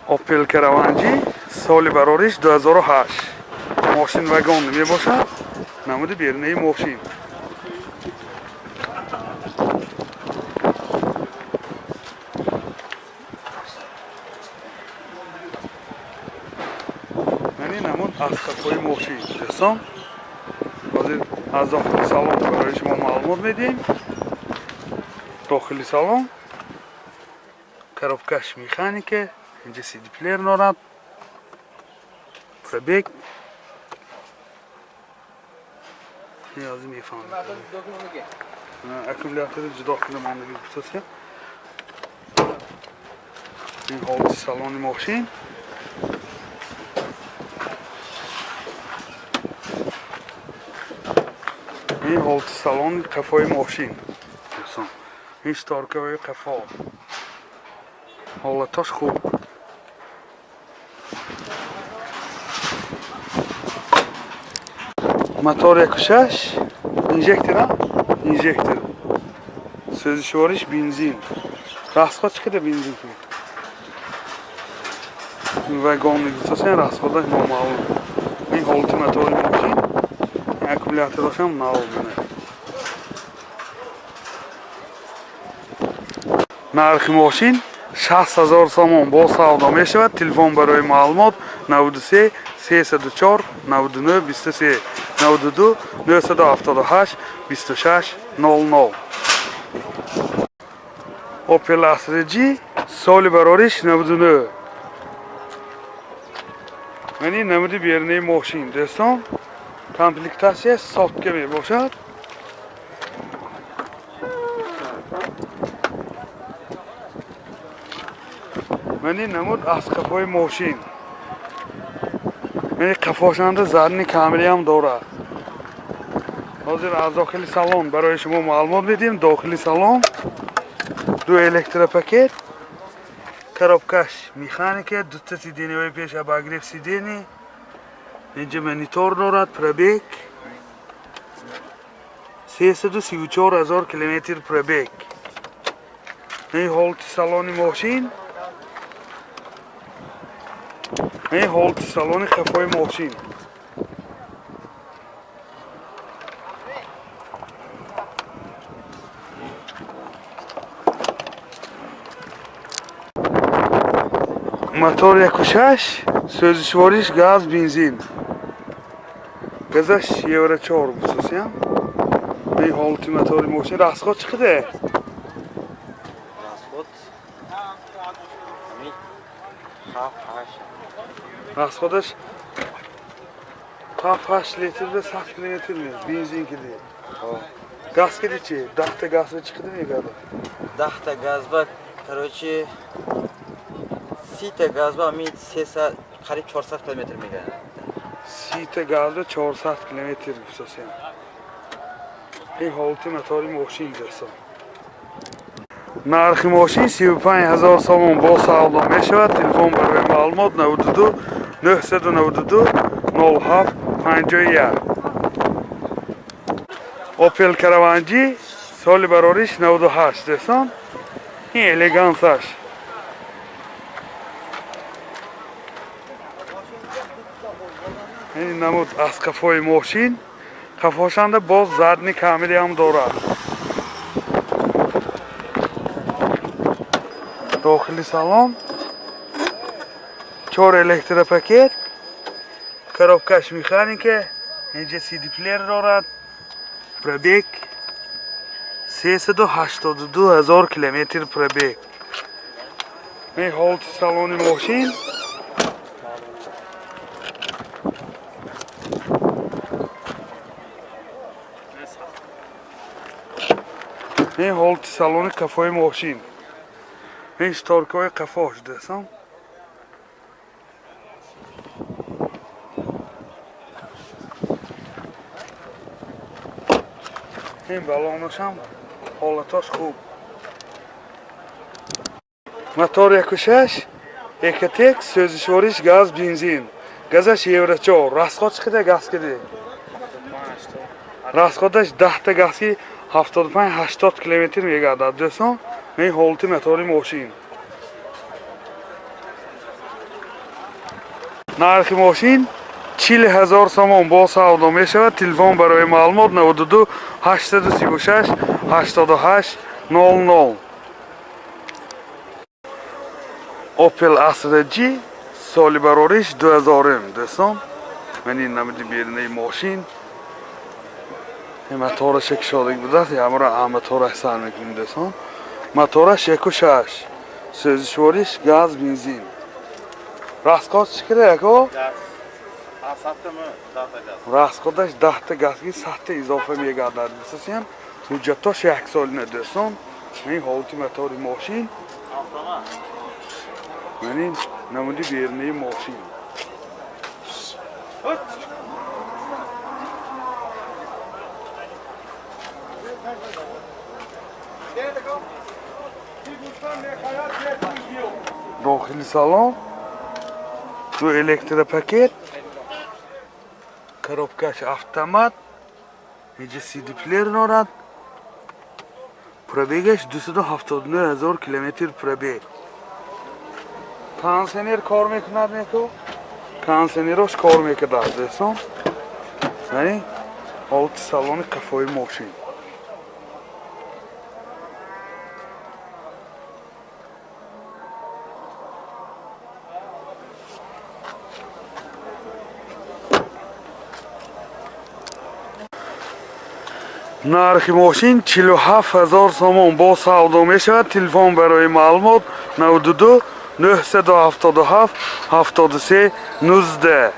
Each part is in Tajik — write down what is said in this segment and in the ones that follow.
Opel Caravan G, соли барориш 2008. Мошин вагон мебошад. Намуди берунаи мошин. Мани намуд аз қафои мошин. Дӯстон, ҳозир аз дохили салон барои шумо маълумот медиҳем. Дохили салон коробкаш механика, инҷа CD плеер дорад. Пробег. Ниёзи мефаҳмед. Аккумулятори ҷудо кунам мондаги гуфтасе. Ин ҳолати салони мошин. Ин ҳолати салони қафои мошин. Дӯстон, ин шторкаҳои қафо. Ҳолатош хуб. Мотор 1.6, инжектор, инжектор. Сӯзишвориш бензин. Расход чӣ қадар бензин ки? Вагон гуфтасен расходаш номаълум. Ин ҳолати мотори мошин, аккумуляторашам нав мена. Нархи мошин 60 000 сомон бо савдо мешавад. Телефон барои маълумот 93 304 99 23 92 978 26 00. Opel Astra G, соли барориш 99. Мани намуди берунаи мошин, дӯстон. Комплектация сотка мебошад. Мани намуд аз қафои мошин. Мани қафошанда задний камераам дорад. Ҳозир аз дохили салон барои шумо маълумот медиҳем. Дохили салон ду электропакет, коробкаш механика, дута сиденьяҳои пеш обогрев сидений, инҷа монитор дорад, пробег 334 000 километр пробег. Ин ҳолати салони мошин, ин ҳолати салони қафои мошин. Мотор 1.6, сӯзишвориш газ, бензин. Газаш Евро 4 хусусиям. Ин ҳолати мотори мошин. Расход чӣ қадар? Расход ҳамин 7-8. Расходаш 7-8 литрда 100 километр меяд бензин киди. Газ киди чи? 10 та газба чӣ қадар мегардад? 10 та газба, короче, 30 та газба ҳамин 300, қариб 400 километр мегардад. 30 та газба 400 километр гуфтасем. Ин ҳолати мотори мошин, дӯстон. Нархи мошин 35 000 сомон бо савдо мешавад. Телефон барои маълумот 92 992 07 51. Opel Caravan G, соли барориш 98, дӯстон. Ин элегансаш. Ин намуд аз қафои мошин. Қафошанда боз задний камераам дорад. Дохили салон чор электропакет, коробкаш механика, инҷа CD плеер дорад, пробег 382 000 километр пробег. Ин ҳолати салони мошин. Ин ҳолати салони қафои мошин. Ин шторкаҳои қафош, дӯстон. Ин балонашам ҳолатош хуб. Мотор 1.6, Ecotec, сӯзишвориш газ, бензин. Газаш Евро 4. Расход чӣ қадар газ киди? Расходаш 10 та газ ки 75-80 километр мегардад, дӯстон. Ин ҳолати мотори мошин. Нархи мошин 40 000 сомон, бо савдо мешавад. Телефон барои маълумот 92 836 88 00. Opel Astra G, соли барориш 2000. Дӯстон, ман ин намуди берунаи мошин. Мотораш кушодагӣ будааст, ямро мотораш сар мекунем, дӯстон. Мотораш 1,6, сӯзишвориш газ, бензин. Расход чӣ кида, яко? Расходаш 10-та газги 100-та изофа мегардад. Бисасиям, ҳуҷҷатош яксолина, дӯстон. Ин ҳолати мотори мошин. Ман ин намуди берунаи мошин. Дохили салон ду электропакет, коробкаш автомат, инҷа CD плеер дорад. Пробегаш 279 ҳазор километр пробег. Кондиционер кор мекунад, неку кондиционерош кор мекунад, дӯстон. Яъне ҳолати салони қафои мошин. Нархи мошин 47 000 сомон, бо савдо мешавад. Телефон барои маълумот 92 977 73 19.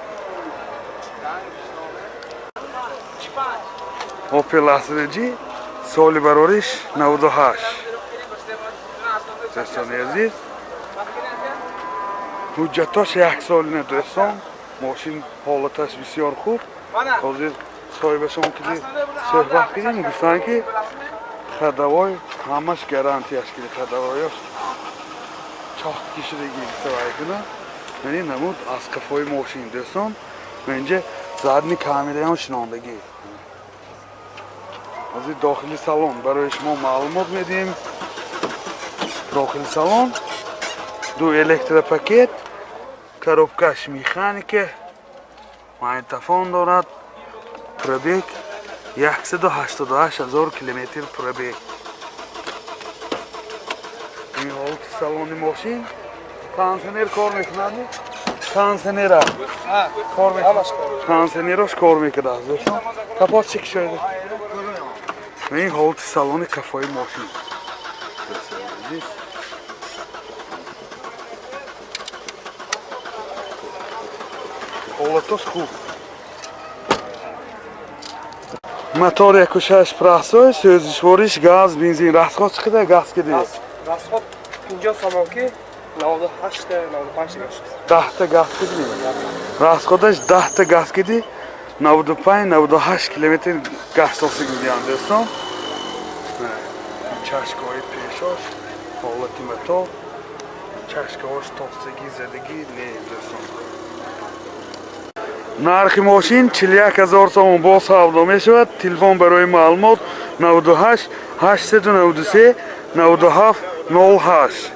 Opel Astra G, соли барориш 98. Дӯстони азиз, ҳуҷҷатош яксолина, дӯстон. Мошин ҳолаташ бисёр хуб. Ҳозир соҳибашон ки суҳбат кардем, гуфтанд, ки ходовой ҳамаш гарантияш ки ходовояш чоҳ кишидаги гуфтавай кунад. Яъне намуд аз қафои мошин, дӯстон. Инҷа задний камераам шинондагӣ. Ҳозир дохили салон барои шумо маълумот медиҳем. Дохили салон ду электропакет, коробкаш механика, магнитофон дорад. Пробег 188 ҳазор километр пробег. Ин ҳолати салони мошин. Кондиционер кор мекунад, кондиционера кор мекунад, кондиционерош кор мекунад, дӯстон. Капот чӣ кушода. Ин ҳолати салони қафои мошин, дӯстони азиз. Ҳолатош хуб. Мотор 1,6 простой, сӯзишвориш газ, бензин. Расход чӣ қадар газ киди? Расход 50 сомон ки 98 та 95 гашт. 10-та газ киди, расходаш 10-та газ киди, 95 98 километр гаштосиг медиҳанд, дӯстон. Чашкаҳои пешош, ҳолати мотор, чашкаҳош тофтагӣ, задагӣ не, дӯстон. Нархи мошин 41 ҳазор сомон, бо савдо мешавад. Телефон барои маълумот 98 893 97 08.